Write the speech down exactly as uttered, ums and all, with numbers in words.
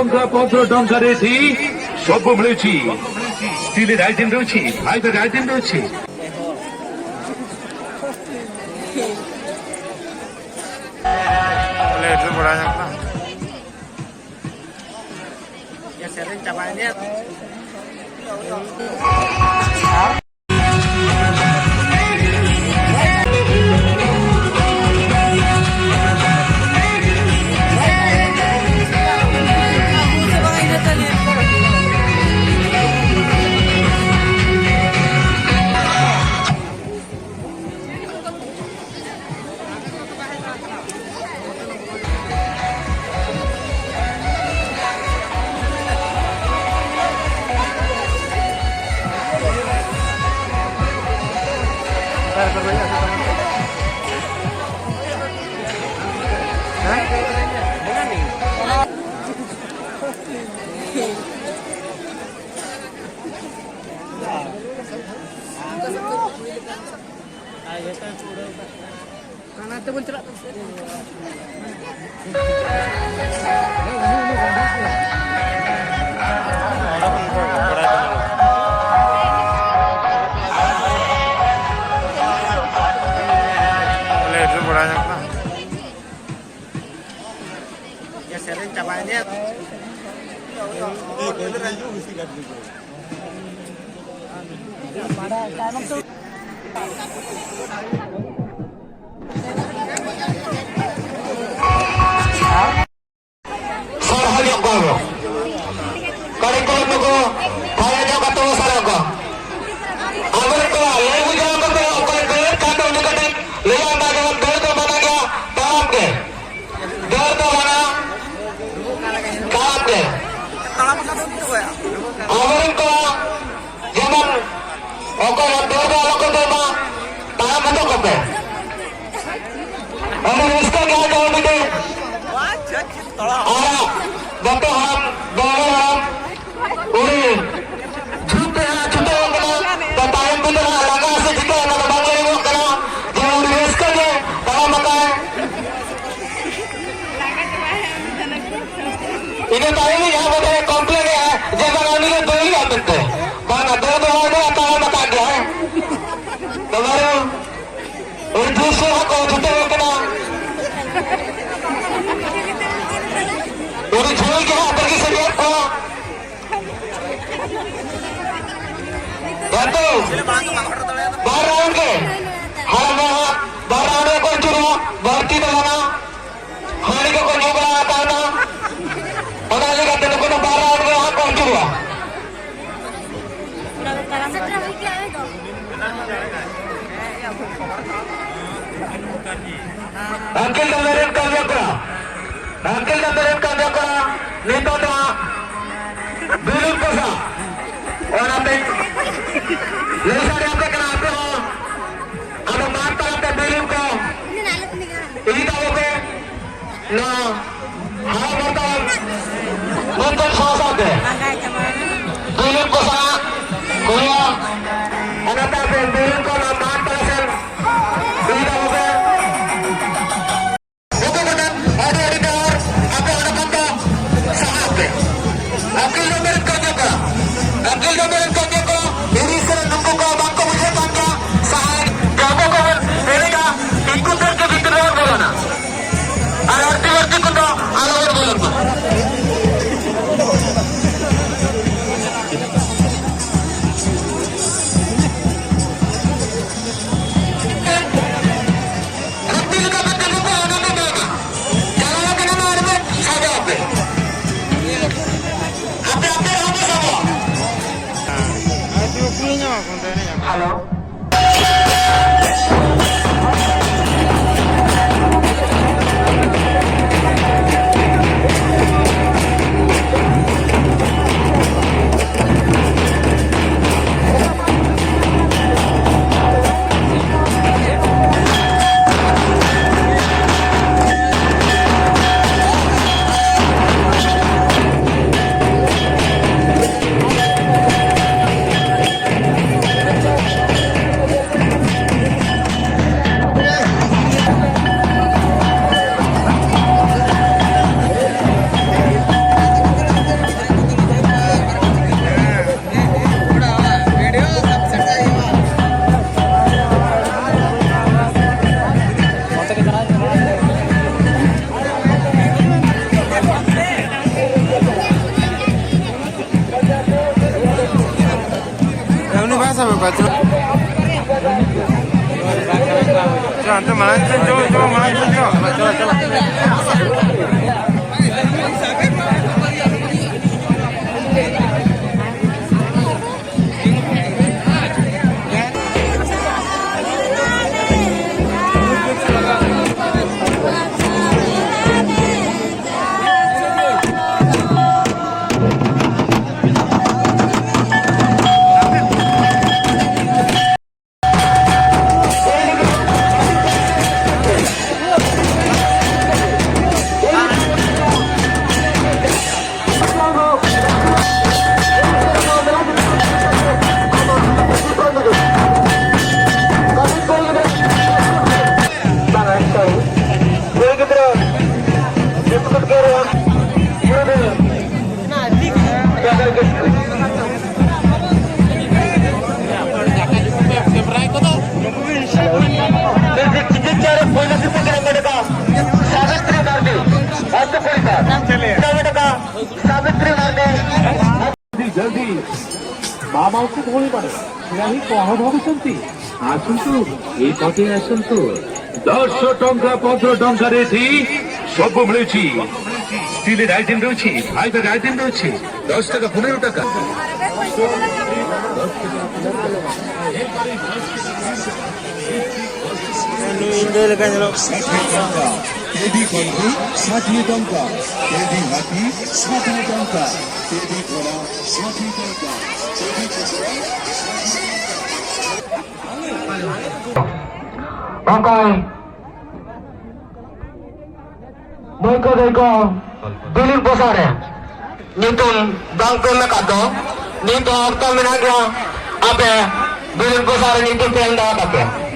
ଟଙ୍କା, ପନ୍ଦର ଟଙ୍କାରେ ଏଠି ସବୁ ମିଳୁଛି। ଷ୍ଟିଲ୍ ଆଇଟେମ୍ ରହୁଛି, ଫାଇବର ଆଇଟେମ୍ ରହୁଛି। ᱞᱮᱴ ᱨᱮ ᱵᱟᱲᱟᱭ ᱧᱟᱢ ᱠᱟᱱᱟ᱾ ᱥᱮᱨᱮᱧ ᱪᱟᱵᱟᱭᱮᱱᱟ᱾ ᱚᱱᱟ ᱛᱮᱵᱚᱱ ᱪᱟᱞᱟᱜ ᱠᱟᱱᱟ᱾ ᱞᱮᱴ ᱨᱮ ᱵᱟᱲᱟᱭ ᱧᱟᱢ ᱠᱟᱱᱟ᱾ ᱥᱮᱨᱮᱧ ᱪᱟᱵᱟᱭᱮᱱᱟ᱾ ᱥᱟᱨᱦᱟᱣ ᱧᱚᱜ ᱠᱚᱣᱟ ᱵᱚ᱾ ᱠᱟᱹᱲᱤ ᱠᱚ ᱱᱩᱠᱩ ᱯᱷᱟᱭᱟ ᱧᱚᱜ ᱠᱟᱛᱮ ᱵᱚ ᱥᱟᱨᱦᱟᱣ ᱠᱚᱣᱟ᱾ ᱟᱵᱚᱨᱮᱱ ᱠᱚᱲᱟ ᱞᱟᱹᱭ ᱵᱩᱡᱷᱟᱹᱣ ᱠᱟᱛᱮ ᱚᱠᱚᱭ ᱫᱟᱹᱲ ᱠᱷᱟᱱ ᱫᱚ ᱩᱱᱤ ᱠᱟᱹᱴᱤᱡ ᱞᱟᱹᱭ ᱟᱢ ᱵᱟᱭ ᱜᱟᱱᱚᱜ, ᱫᱟᱹᱲ ᱫᱚ ᱢᱟᱱᱟ ᱜᱮᱭᱟ, ᱛᱟᱲᱟᱢ ᱜᱮ᱾ ᱫᱟᱹᱲ ᱫᱚ ᱢᱟᱱᱟ, ᱛᱟᱲᱟᱢ ᱜᱮ᱾ ᱟᱵᱚᱨᱮᱱ ᱠᱚᱲᱟ ᱡᱮᱢᱚᱱ ᱚᱠᱚᱭ ᱦᱚᱸ ᱫᱟᱹᱲ ᱫᱚ ᱟᱞᱚ ᱠᱚ ᱫᱟᱹᱲ ᱢᱟ, ᱛᱟᱲᱟᱢ ᱦᱚᱪᱚ ᱠᱚᱯᱮ᱾ ᱟᱹᱰᱤ ᱨᱟᱹᱥᱠᱟᱹ ᱜᱮ ᱟᱸᱡᱚᱢ ᱢᱤᱫᱴᱮᱱ ᱟᱨ ᱵᱟᱯᱮ ᱦᱟᱲᱟᱢ, ᱵᱟᱹᱦᱩ ᱦᱟᱲᱟᱢ, ᱩᱱᱤ ᱡᱷᱩᱴ ᱛᱮ ᱦᱟᱸᱜ ᱪᱷᱩᱴᱟᱹᱣ ᱠᱟᱱᱟ᱾ ᱛᱚ ᱛᱟᱭᱚᱢ ᱵᱤᱫᱟᱹᱞ ᱦᱟᱸᱜ ᱞᱟᱸᱜᱟ ᱥᱮ ᱪᱤᱠᱟᱹ, ᱚᱱᱟ ᱫᱚ ᱵᱟᱝ ᱞᱟᱹᱭᱚᱜ ᱠᱟᱱᱟ᱾ ᱡᱮ ᱩᱱᱤ ᱨᱟᱹᱥᱠᱟᱹ ᱜᱮ ᱛᱟᱲᱟᱢ ᱟᱠᱟᱫ᱾ ᱤᱱᱟᱹ ᱛᱟᱭᱚᱢ ᱵᱟᱨ ᱨᱟᱣᱩᱱᱰ ᱜᱮ᱾ ᱦᱟᱲᱟᱢ ᱦᱚᱲ ᱵᱟᱨ ᱨᱟᱣᱩᱱᱰ ᱜᱮᱠᱚ ᱟᱹᱪᱩᱨᱚᱜᱼᱟ, ᱵᱟᱹᱲᱛᱤ ᱫᱚ ᱵᱟᱝᱟ᱾ ᱦᱟᱺᱰᱤ ᱠᱚᱠᱚ ᱧᱩ ᱵᱟᱲᱟ ᱟᱠᱟᱫᱟ, ᱚᱱᱟ ᱤᱫᱤ ᱠᱟᱛᱮ ᱱᱩᱠᱩ ᱫᱚ ᱵᱟᱨ ᱨᱟᱣᱩᱱᱰ ᱜᱮ ᱦᱟᱸᱜ ᱠᱚ ᱟᱹᱪᱩᱨᱚᱜᱼᱟ᱾ ᱟᱹᱠᱤᱞ ᱫᱚ ᱢᱮᱨᱮᱱ ᱠᱟᱹᱢᱤᱭᱟᱹ ᱠᱚᱲᱟ, ᱟᱹᱠᱤᱞ ᱫᱚ ᱢᱮᱨᱮᱱ ᱠᱟᱹᱢᱤᱭᱟᱹ ᱠᱚᱲᱟ, ᱱᱤᱛᱚᱜ ᱫᱚ ᱦᱟᱸᱜ ᱵᱤᱞᱩᱱ ᱯᱚᱭᱥᱟ, ᱚᱱᱟᱛᱮ ᱞᱟᱹᱭ ᱥᱟᱰᱮ ᱟᱯᱮ ᱠᱟᱱᱟ, ᱟᱯᱮ ᱦᱚᱸ ᱟᱫᱚ ᱢᱟᱲ ᱛᱟᱞᱟᱛᱮ ᱵᱤᱞᱩᱱ ᱠᱚ ᱤᱫᱤ ᱛᱟᱵᱚ ᱯᱮ᱾ ᱱᱚᱣᱟ ᱦᱟᱣ ᱵᱚᱨᱛᱚᱢᱟᱱ ᱵᱚᱱᱫᱚᱱ ᱥᱟᱶ ᱥᱟᱶᱛᱮ ᱫᱩᱞᱩᱱ ᱠᱚ ᱥᱟᱶ ᱦᱩᱭᱩᱜᱼᱟ᱾ ᱚᱱᱟᱛᱮ ᱟᱯᱮ ᱫᱩᱞᱩᱱ ᱠᱚ ᱱᱚᱣᱟ ᱢᱟᱴᱷ ᱛᱟᱞᱟ ᱥᱮᱱ ᱤᱫᱤ ᱛᱟᱵᱚ ᱯᱮ᱾ ᱱᱩᱠᱩ ᱠᱚᱴᱷᱮᱱ ᱟᱹᱰᱤ ᱟᱹᱰᱤ ᱱᱮᱦᱚᱨ, ᱟᱯᱮ ᱚᱸᱰᱮ ᱠᱷᱚᱱ ᱫᱚ ᱥᱟᱦᱟᱜ ᱯᱮ᱾ ᱟᱹᱠᱤᱞ ᱫᱚ ᱢᱮᱨᱮᱫ ᱠᱟᱱ ᱜᱮᱭᱟ ᱠᱚ, ᱟᱹᱠᱤᱞ ᱫᱚ ᱢᱮᱨᱮᱫ ᱠᱟᱱ ᱜᱮᱭᱟ ᱠᱚ, ᱤᱫᱤ ᱥᱮ ᱱᱩᱠᱩ ᱠᱚ ᱵᱟᱝ ᱠᱚ ᱵᱩᱡᱷᱟᱹᱣ ᱠᱟᱱ ᱜᱮᱭᱟ, ᱥᱟᱦᱟᱜ ᱡᱟᱵᱚ ᱠᱚᱵᱚᱱ ᱮᱱᱮᱡᱟ, ᱤᱱᱠᱩ ᱛᱮᱫ ᱜᱮ ᱵᱷᱤᱛᱤᱨ ᱨᱮᱵᱚᱱ ᱵᱚᱞᱚᱱᱟ᱾ ᱟᱨ ᱟᱹᱲᱛᱤ ᱵᱟᱹᱲᱛᱤ ᱠᱚᱫᱚ ᱟᱞᱚᱵᱚᱱ ᱵᱚᱞᱚᱱ ᱢᱟ᱾ ᱦᱟᱹᱛᱤ ᱞᱮᱠᱟ ᱵᱚᱱ ᱠᱟᱹᱢᱤ ᱠᱚᱣᱟ, ᱚᱱᱟ ᱫᱚ ᱵᱟᱝᱟ᱾ ᱪᱟᱞᱟᱣ ᱠᱟᱱᱟ ᱢᱟ ᱟᱨ ᱵᱚᱱ ᱥᱟᱵᱚᱜ ᱟᱯᱮ᱾ ᱟᱯᱮ ᱟᱯᱮ ᱨᱮᱦᱚᱸ ᱵᱚᱱ ᱥᱟᱵᱚᱜᱼᱟ᱾ ᱦᱮᱞᱳ᱾ ᱥᱟᱵ ᱠᱚᱣᱟ, ᱪᱚ᱾ ᱪᱚ, ᱦᱟᱱᱛᱮ ᱢᱟᱲᱟᱝ ᱥᱮᱫ ᱪᱚ, ᱪᱚ, ᱢᱟᱲᱟᱝ ᱥᱮᱫ ᱪᱚ᱾ ᱪᱟᱞᱟᱜ, ᱪᱟᱞᱟᱜ, ᱪᱟᱞᱟᱜ᱾ ᱠᱩᱲᱤ ᱜᱤᱫᱽᱨᱟᱹ ᱵᱤᱥᱠᱩᱴ ᱜᱮ ᱨᱮ ᱯᱩᱨᱟᱹ ᱫᱤᱱ᱾ ᱪᱤᱠᱤᱛᱥᱟ ᱨᱮ ᱯᱳᱭᱞᱳ ᱥᱤᱨᱯᱟᱹ ᱠᱚ ᱧᱟᱢ ᱠᱟᱫᱟ ᱥᱟᱵᱤᱛᱨᱤ ᱢᱟᱨᱰᱤ, ᱚᱛᱱᱚ ᱯᱚᱨᱤᱥᱟᱨ᱾ ᱧᱟᱢ ᱠᱟᱫᱟ ᱥᱟᱵᱤᱛᱨᱤ ᱢᱟᱨᱰᱤ। ଜଲ୍ଦି ଜଲ୍ଦି। ମା ମାଉସୀ ଭଉଣୀମାନେ, ଛିଡ଼ା ହେଇ କ'ଣ ଭାବୁଛନ୍ତି? ଆସନ୍ତୁ, ଏଇ ପଟେ ଆସନ୍ତୁ। ଦଶ ଟଙ୍କା, ପନ୍ଦର ଟଙ୍କାରେ ଏଠି ସବୁ ମିଳୁଛି। ଷ୍ଟିଲ୍ ଆଇଟମ୍ ରହୁଛି, ଫାଇବର ଆଇଟମ୍ ରହୁଛି। ଦଶ ଟଙ୍କା, ପନ୍ଦର ଟଙ୍କା। ᱱᱩᱭ ᱤᱧ ᱫᱟᱹᱭ ᱞᱮᱠᱟ ᱧᱮᱞᱚᱜ᱾ ଷାଠିଏ ଟଙ୍କା, କେଡି ଗଣ୍ଠି ଷାଠିଏ ଟଙ୍କା, କେଡି ହାତୀ ଷାଠିଏ ଟଙ୍କା, କେଡି ଘୋଡ଼ା ଷାଠିଏ ଟଙ୍କା, କେଡି କୁକୁଡ଼ା। ᱚᱠᱚᱭ? ᱢᱟᱹᱭ ᱠᱚ, ᱫᱟᱹᱭ ᱠᱚ, ᱵᱤᱞᱤᱫ ᱯᱚᱥᱟ ᱨᱮ ᱧᱩᱛᱩᱢ ᱵᱟᱝ ᱯᱮ ᱮᱢ ᱟᱠᱟᱫ ᱫᱚ, ᱱᱤᱛ ᱦᱚᱸ ᱚᱠᱛᱚ ᱢᱮᱱᱟᱜ ᱜᱮᱭᱟ, ᱟᱯᱮ ᱵᱤᱞᱤᱫ ᱯᱚᱥᱟ ᱨᱮ ᱧᱩᱛᱩᱢ ᱯᱮ ᱮᱢ ᱫᱟᱲᱮᱭᱟᱜ ᱛᱟᱯᱮᱭᱟ᱾